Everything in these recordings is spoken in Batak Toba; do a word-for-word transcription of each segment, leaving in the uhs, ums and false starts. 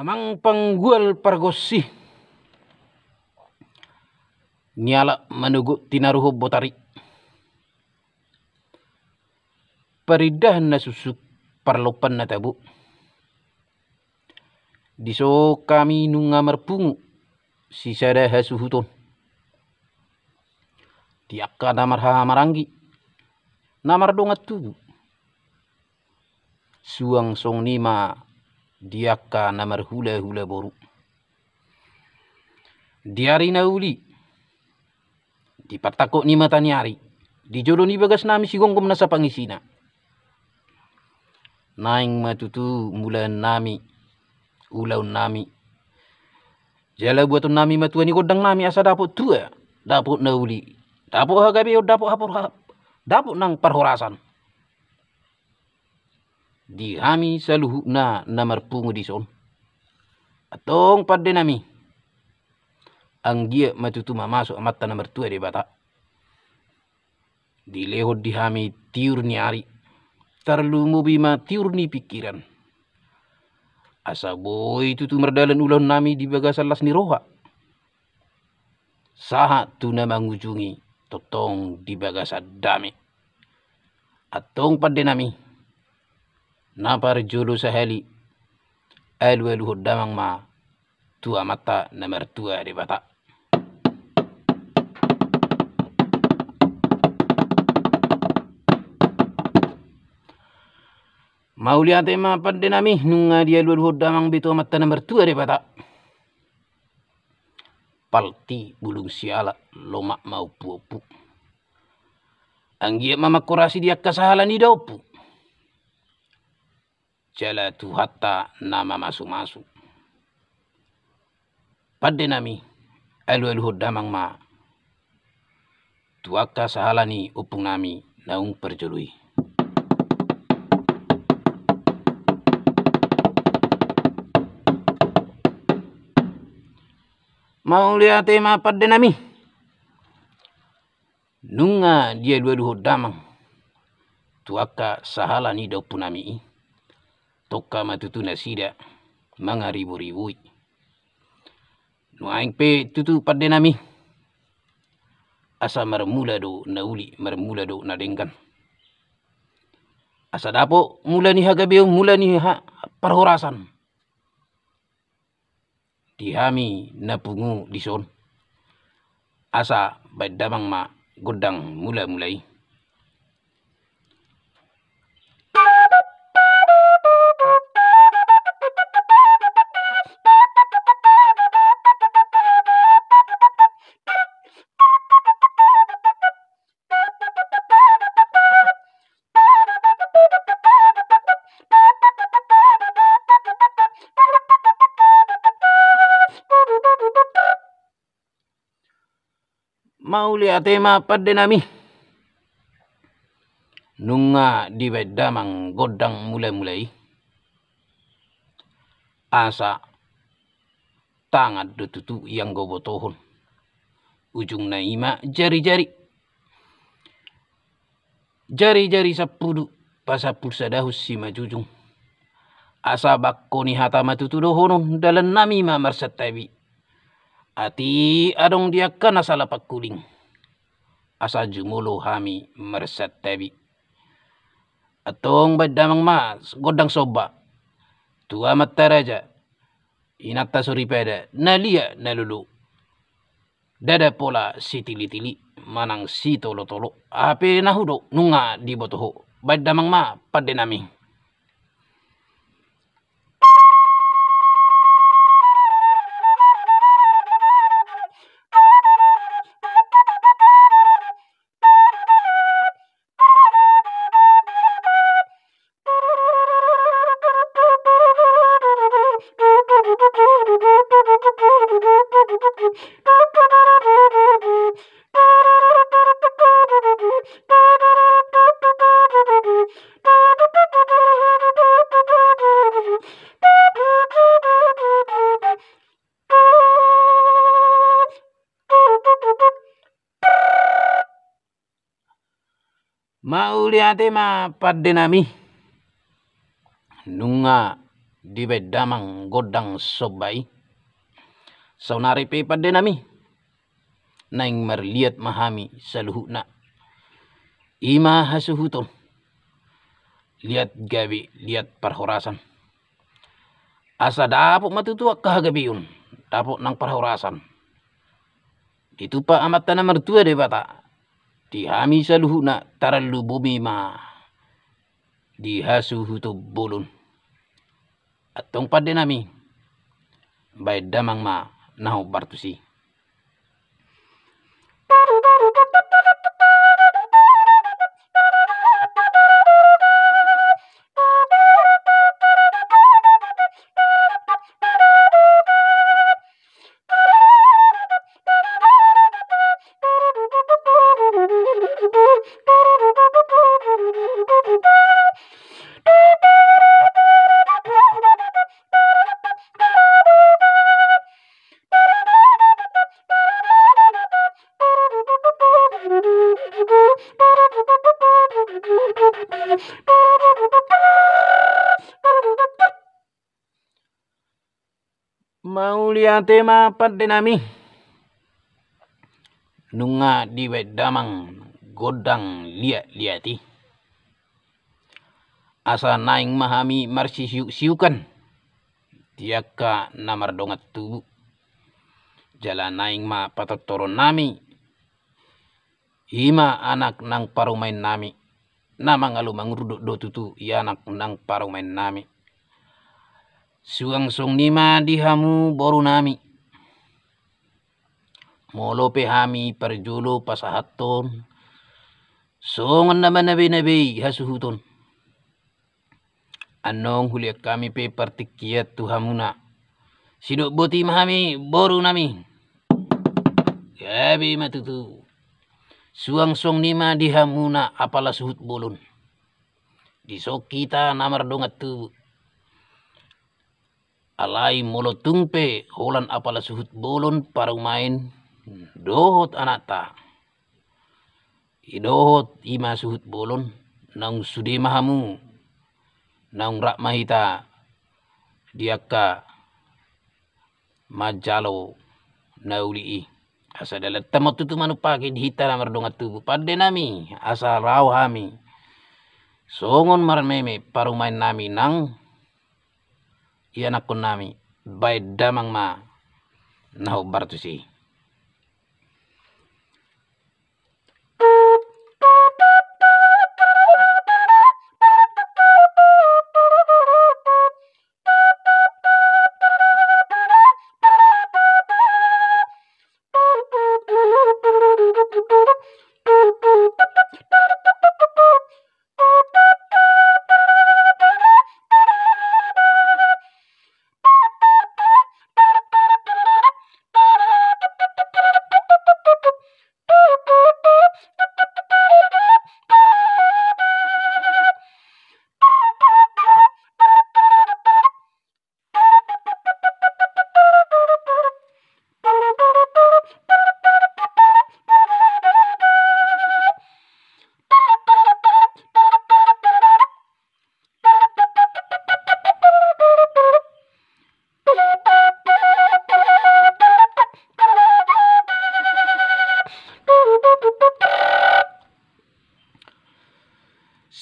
Amang panggual pargonsi, nialap manogot tinaruhon botari, parindahan na suksuk, parlompan na tabo. Dison hami nunga marpungu sisada hasuhuton di angka na marhahamaranggi, na mardongan tubu. Suang songon i ma di angka na marhulahula boru. Di ari na uli, di partangkok ni mata ni ari, di jolo ni bagasnami sigomgom nasa pangisina, naeng ma tutu mulaannami, ulaonnami, jala buatonnami ma tua ni gondangnami asa dapot tua, dapot na uli, dapot hagabeon, dapot hapor-, dapot nang parhorasan. Di hami saluhutna na marpungu dison. Antong pandenami, anggiat ma tutu mamasu Amanta na martua Debata, dilehon di hami tiur ni ari, tarlumobi ma tiur ni pingkiran, asa boi tutu mardalan ulaonnami di bagasan las ni roha sahat tu na mangujungi tongtong di bagasan dame. Antong pandenami, na parjolo sahali, alualuhon damang ma tu Amanta na martua Debata. Mauliate ma pandenami, nunga dialualuhon damang be tu Amanta na martua Debata. Palti bulung siala, lomak ma ompuompu. Anggiat ma manghorasi di angka sahala ni daompu, jala Tuhanta na mamasumasu. Pandenami, alualuhon damang ma tu angka sahala ni ompunami naung parjolo i. Mauliate ma pandenami, nunga dialualuhon damang tu angka sahala ni daompunami i. Tongka ma tutu nasida mangariboribo i. Nuaeng pe tutu pandenami, asa marmula do na uli, marmula do na denggan, asa dapot mula ni hagabeon, mula ni ha-, parhorasan di hami na pungu dison. Asa baen damang ma gondang mulamula i. Mauliate ma pandenami, nunga dibaen damang gondang mulamula i. Asa tangan do tutu ianggo botohon, ujungna i ma jarijari. Jarijari sampulu, pasampulu sadahon simanjujung. Asa bangko ni hata ma tutu dohonon, dalannami ma marsantabi. Atik adong di angka na sala pangkuling, asa jumolo hami marsantabi. Antong baen damang ma gondang somba tu Amanta Raja, Inanta Soripada, na liat na lolo, ndada pola sitilitili manang sitolotolo. Aha pe na hudok nunga diboto ho. Baen damang ma pandenami. Mauliate ma pandenami, nunga dibaen damang gondang somba i. Saonari pe pande nami, naeng marliat ma hami saluhutna. I ma hasuhuton. Liat gabe, liat parhorasan. Asa dapot ma tutu angka hagabeon, dapot nang parhorasan. Ditumpak Amanta na martua Debata, di hami saluhutna tarlumobi ma di hasuhuton bolon. Antong pande nami, baen damang ma na hombar tusi. Mauliate ma pande nami. Nunga dibaen damang gondang liat-liat i. Asa naeng ma hami marsisiuk-siukan di angka na mardongan tubu. Jala naeng ma patortoron nami. I ma anak nang parumaen nami. Na mangalo mangurdot do tutu i anak nang parumaen nami. Suang songon i ma di hamu boru nami. Molo pe hami parjolo pasahathon songon na manabe-nabe i hasuhuton, annon hulean hami pe partingkian tu hamuna. Sidok boti ma hami boru nami. Gabe ma tutu. Suang songon i ma di hamuna apala suhut bolon. Dison hita na mardongan tubu. Alai molo tung pe holan apala suhut bolon parumaen dohot anakta, i dohot i ma suhut bolon, naung sude ma hamu, naung rap ma hita di angka manjalo na uli i. Asa dalanta ma tutu manumpahi di hita na mardongan tubu pande nami, asa laho hami songon marmeme parumaen nami nang ianakkon nami, baen damang ma na hombar tusi.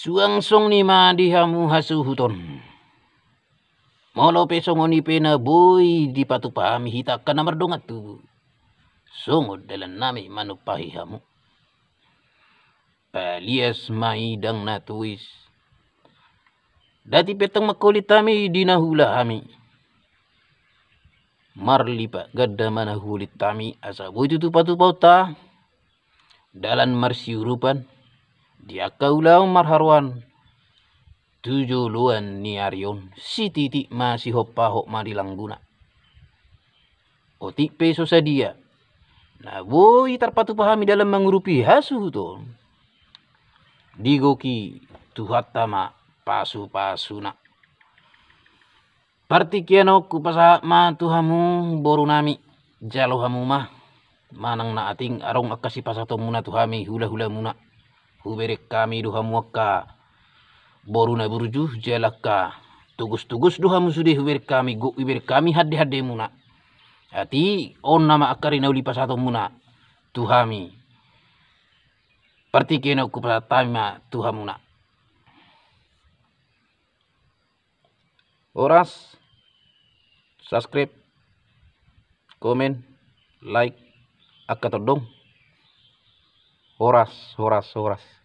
Suang songon i ma di hamu hasuhuton. Molo pe songon i pe na boi dipatupa hami hita angka na mardongan tubu, songon dalan nami manumpahi hamu. Palias ma i ndang na tois. Dati pe tong mangholit hami di na huula hami. Marlipat ganda ma na huholit hami asa boi tutu patupaonta dalan marsiurupan di angka ulaon marharoan tu joloan ni ari on, sititik ma sihompa hot ma di langguna. Otik pe so sadia na boi tarpatupa hami dalan mangurupi hasuhuton, digohi Tuhanta ma pasupasuna. Partingkian on hupasahat ma tu hamu boru nami, jalo hamu ma manang na atik adong angka sipasahatonmuna tu hami hulahulamuna. Hubereng hami do hamu angka boru na burju jala angka Tugus-tugus do hamu sude hubereng hami, gok hubereng hami hande-handemuna. Ati on nama angka ari na uli pasahatonmuna tu hami. Partingkian on hupasahat hami ma tu hamuna. Horas, subscribe, komen, like, angka tondong. Horas, horas, horas.